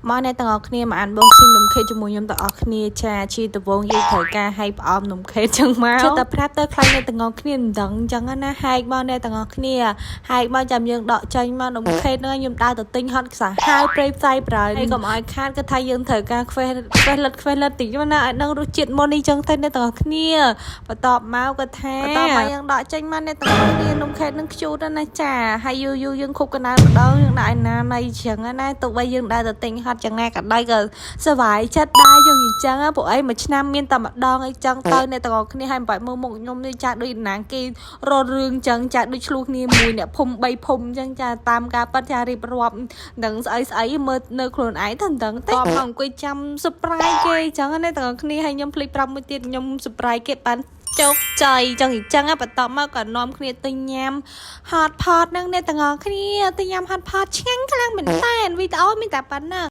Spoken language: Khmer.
មកអ្នកទាំងអស់គ្នាមក unboxing នំខេកជាមួយខ្ញុំទាំងអស់គ្នាចាជាដំបូងយើងត្រូវការហែកផ្អមនំខេកចឹងមកជិះតែប្រាប់ទៅខ្លាចអ្នកទាំងអស់គ្នាមិនដឹងចឹងណាហែកមកអ្នកទាំងអស់គ្នាហែកមកចាំយើងដកចេញមកនំខេកហ្នឹងខ្ញុំដើរទៅទិញហត់ខ្សែហាវព្រៃផ្សៃប្រហើយកុំឲ្យខាតគឺថាយើងត្រូវការខ្វេះខ្វេះលិតខ្វេះលិតតិចណាឲ្យដឹងរសជាតិមុននេះចឹងទៅអ្នកទាំងអស់គ្នាបន្ទាប់មកគាត់ថាបន្ទាប់មកយើងដកចេញមកអ្នកទាំងអស់គ្នានំខេកនឹងខ្ជូតណាចាហើយយូរយូរយើងខុបកណ្ដាលម្ដងយើងដាក់ឯណាណៃចឹងណាទោះបីយើងដើរទៅទិញហត់ចឹងណាក៏ដោយក៏សប្បាយចិត្តដែរយើងអញ្ចឹងពួកអីមួយឆ្នាំមានតែម្ដងអីចឹងទៅអ្នកទាំងអស់គ្នាហើយមិនបាច់មើលមុខខ្ញុំនេះចាដូចណាងគេរត់រឿងចឹងចាដូចឆ្លោះគ្នាមួយអ្នកភុំ3ភុំចឹងចាតាមការប៉ັດចារៀបរាប់នឹងស្អីស្អីមើលនៅខ្លួនឯងទៅមិនដឹងទេតមកអង្គុយចាំ surprise គេចឹងណាទាំងអស់គ្នាហើយខ្ញុំភ្លេចប្រាប់មួយទៀតខ្ញុំ surprise គេបានជោគជ័យចឹងអញ្ចឹងបន្ទាប់មកក៏នាំគ្នាទៅញ៉ាំ hot pot ហ្នឹងអ្នកទាំងអស់គ្នាទៅញ៉ាំ hot pot ឆ្ងាញ់ខ្លាំងមែនតើវីដេអូមានតែប៉ុណ្ណឹង។